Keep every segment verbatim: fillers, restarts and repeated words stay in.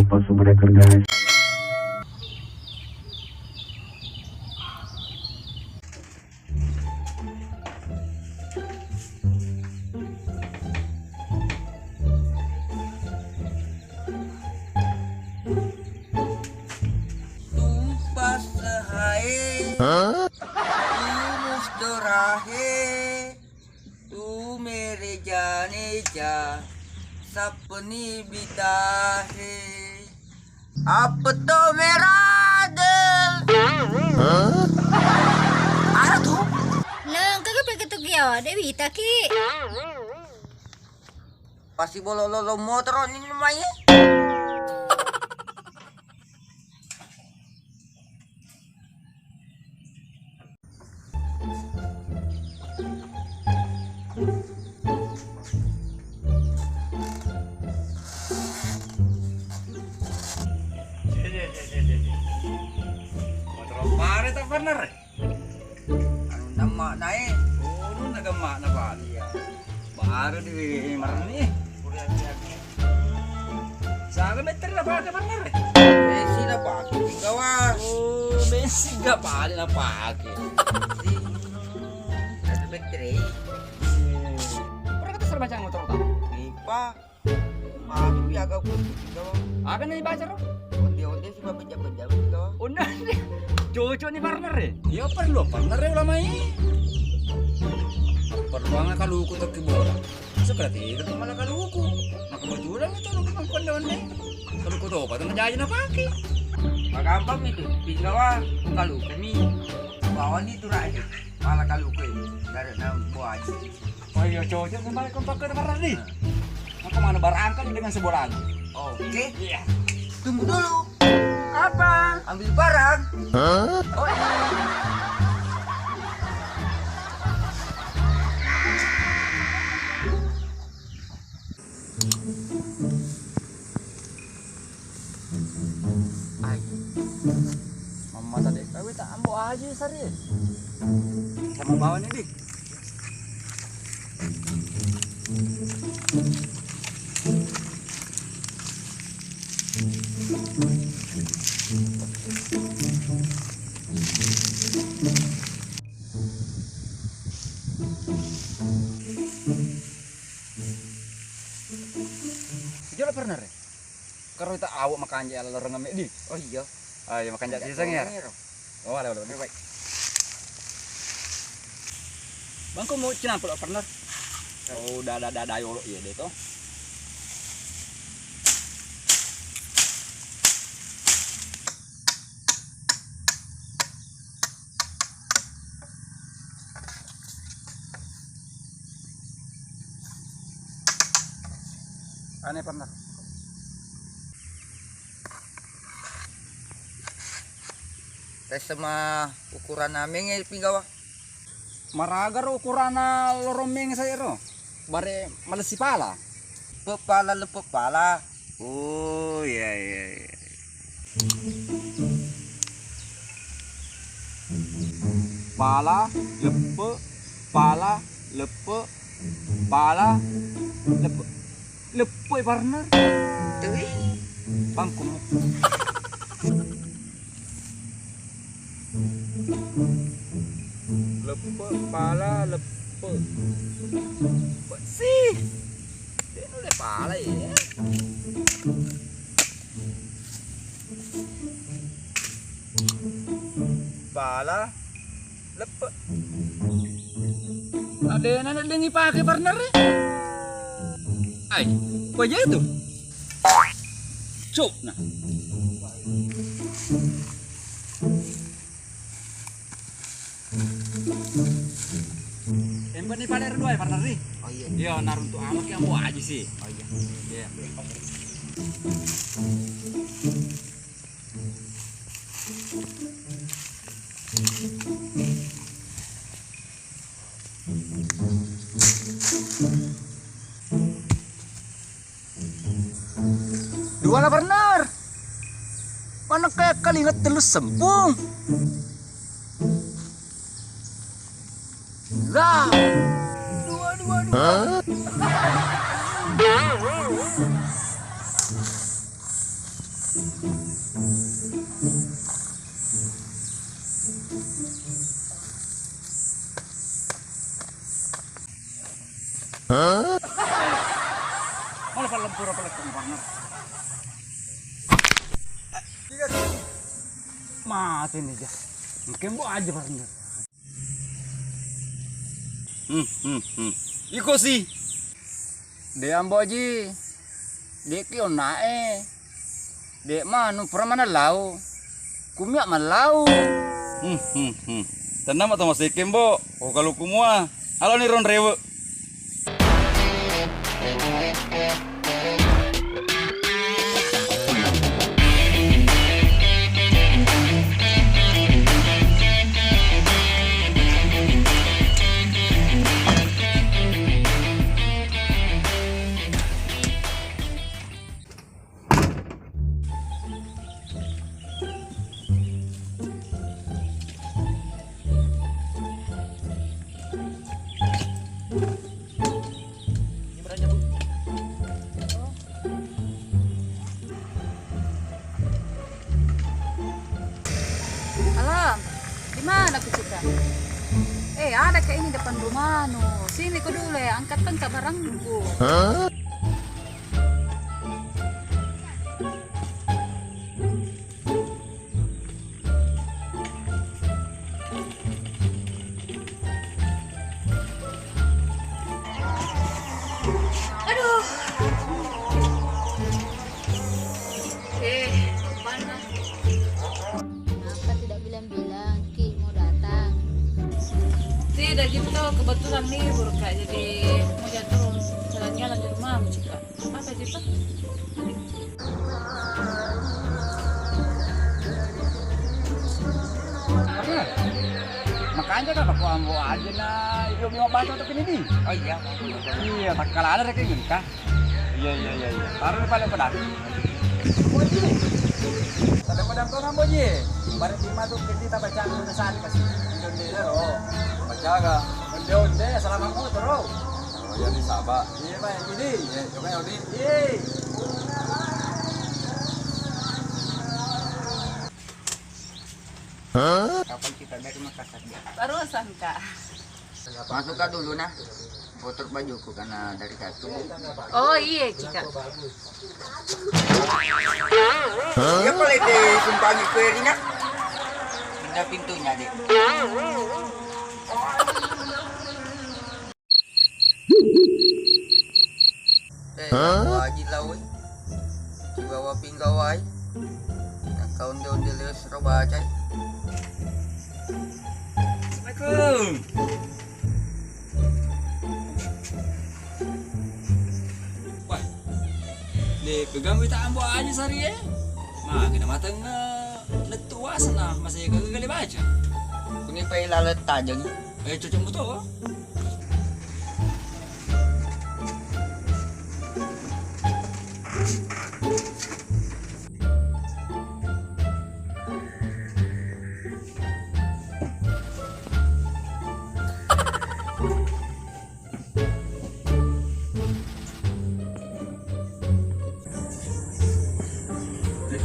Pas sudah kerja. Tumpah sehae, tumus dorahe, tu mere jane ja, sappeni bitahe. Apa to merade? Hah? Ada tu? Nengka ke pake tu kiawa, Dewi taki. Pasti bolo lolo motor ni mai. Motor pare tak pernah re. Anu nama nae. Oh, nu naga mak na pale. Iya. Baru di marni. Saga meter na pake pernah re. Bensin na pake tiga wa. Oh, bensin gak pale na pake. Satu meter. Pernah kata serba cang motor tak? Nipa. Matu pi aga ku tiga wa. Aga na dibaca ro? Onde-onde si mabeja-beja tiga wa. Onna. Cocok ni partner e. Iya perlu partner e ulama e. Perlu anga kaluku tokki bola. Sekedar tiga tu malah kaluku. Nah kebetulan itu lu kan konde-onde. Kaluku topa tu jaji na pake. Magampang itu. Tiga wa kaluku mi. Bawa ni tu rakyat. Malah kaluku ini. Dari enam buah aja. Oh iya, cocok kembali kompak ke tempat tadi. Aku mana barangkali dengan sebuah lagu. Oke. Iya. Tunggu dulu. Apa? Ambil barang. Hah? Oh iya. Ai. Mamma tadi kawé tak ambo aja sari. Sama bawa nih, Di. Jolo pernah re? Karo ita awak makanja ala lorong ame di. Oh iya. Ayo makanja siseng ya. Oh, wala wala. Baik. Bangko mau cinampe lo pernah. Oh, dada dada yolo iya deh to. Ane pernah. Tes sama ukuran ameng e pinggawa. Maraga ro ukurana lorong meng saya ro. Bare malessi pala. Pepala lepe pala. Oh iya iya iya. Pala leppe pala leppe pala leppe leppe partner. Tui. Bangku. Leppe pala leppe. Sih. Dia nulis pala ya. Pala leppe. Adena na dengi pake partner e. Ai, kok aja itu? Cuk nah. Empat ni pada dua ya partner ni. Oh iya. Iya, naruntuk amak yang buat aja sih. Oh iya. Iya. Dua na partner. Mana kayak kalingat telus sempung. Lah. Dua, dua, dua. Hah? Malah palempur apa lagi, partner? Mati nih, Jas. Mungkin gua aja, partner. Hmm, hmm, hmm. Iko sih. De' Ambo Aji. De'ki onnae. De' manu pura maneng lau. Kumia' mallau. Hmm, hmm, hmm. Tenna' ma to maseke, Mbo. Oh, kalu kumua. Halo ni ron rewe'. Halo, di mana ko Cika? Eh, ada ka ini depan rumahmu. Sini ko dulu ya, angkat-angkat barangku. Aduh. Eh, mana? Kenapa tidak bilang-bilang, Ki, mau datang? Tidak gitu, kebetulan libur, Kak. Jadi mau jatuh jalan-jalan di rumah, Cika. Apa itu? Makanya kan aku ambo aja nah, iyo, mi baca tuh ini di. Oh iya. Iya, tak kalah ada kayak gini kah? Iya, iya, iya, iya. Taruh paling pedang. Paling pedang tuh ngambo ji. Bareng lima tuh kita baca tulisan kasih. Indonesia, oh. Baca gak? Onde-onde, selamat motor, oh. Oh, iya, di Sabah. Iya, Pak, ini. Iya, coba ya, Odi. Iya. Kapan kita dari Makassar, ya? Barusan, Kak. Masuk, Kak, dulu, nah. Kotor bajuku karena dari kaki. Oh, iya, Cika. Iya, kalau ditumpangi kuerinya. Pindah pintunya, Dek. Eh, hah? Waji lawi. Sibawa pinggawai. Nakka onde-onde lewe suro bacai. Assalamualaikum. Wah, de pegang wita ambo aja sari e. Magi na mateng, eh, lettu wasana masih gagal baca. Kuni pai lalet tajeng. Eh, cocok betul.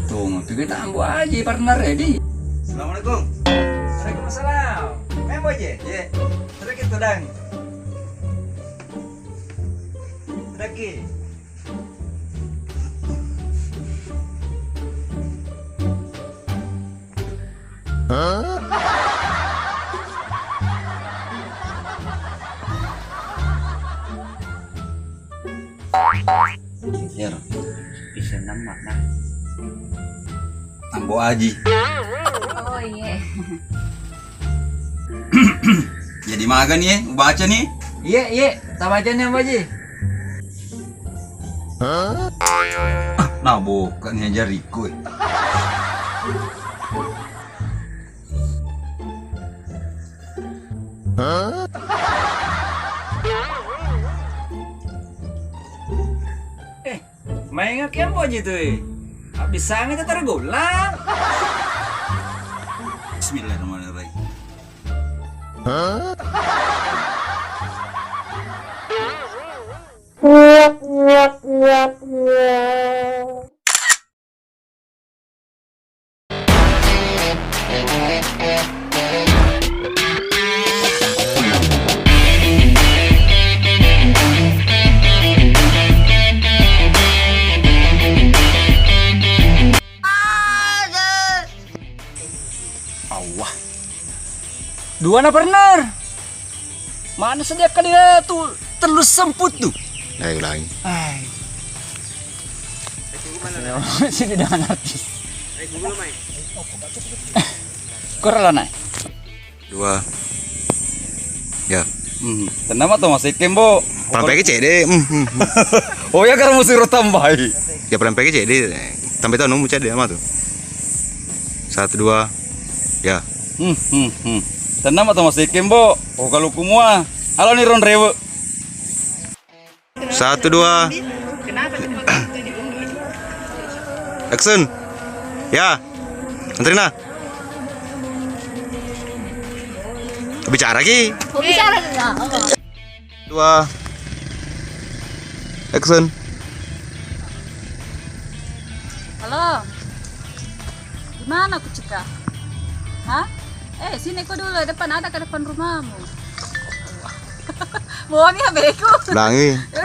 Tunggu, tiga tambu aja partner ready. Assalamualaikum. Waalaikumsalam. Membo je? Ye. Sedikit tudang. Sedikit. Jujur, bisa nama nah. Ambo Aji. Oh, iya. Jadi maga nih, eh? Ubaca nih. Iya, iya. Tak baca nih, Ambo Aji. Ah, nah, buka nih jariku, eh. Eh, main ngake Ambo Aji tu, eh. Habis sangat tak tergola. Bismillahirrahmanirrahim. Allah. Dua na partner. Mana sedia kali ya tu tellu semput tu. Ayo ulangi. Ai. Sini dengan artis. Kurang lah naik. Dua. Ya. Hmm. Tenang mah tuh masih kembo. Paling pagi cek deh. Hmm, hmm, hmm. Oh ya karena musuh tambahi. Ya paling pagi cek deh. Tambah tahu nunggu cek deh sama tuh. Satu dua. Ya. Hmm, hmm, hmm. Tenang mah tuh masih kembo. Oh kalau kumua. Halo nih Ron Rewe. Satu dua. Action. Ya. Antrina. Bicara ki. Mau bicara nggak? Dua. Action. Halo. Di mana Kucika? Hah? Eh, sini kau dulu, depan ada ke depan rumahmu. Boni ya beko. Ulangi. Ya,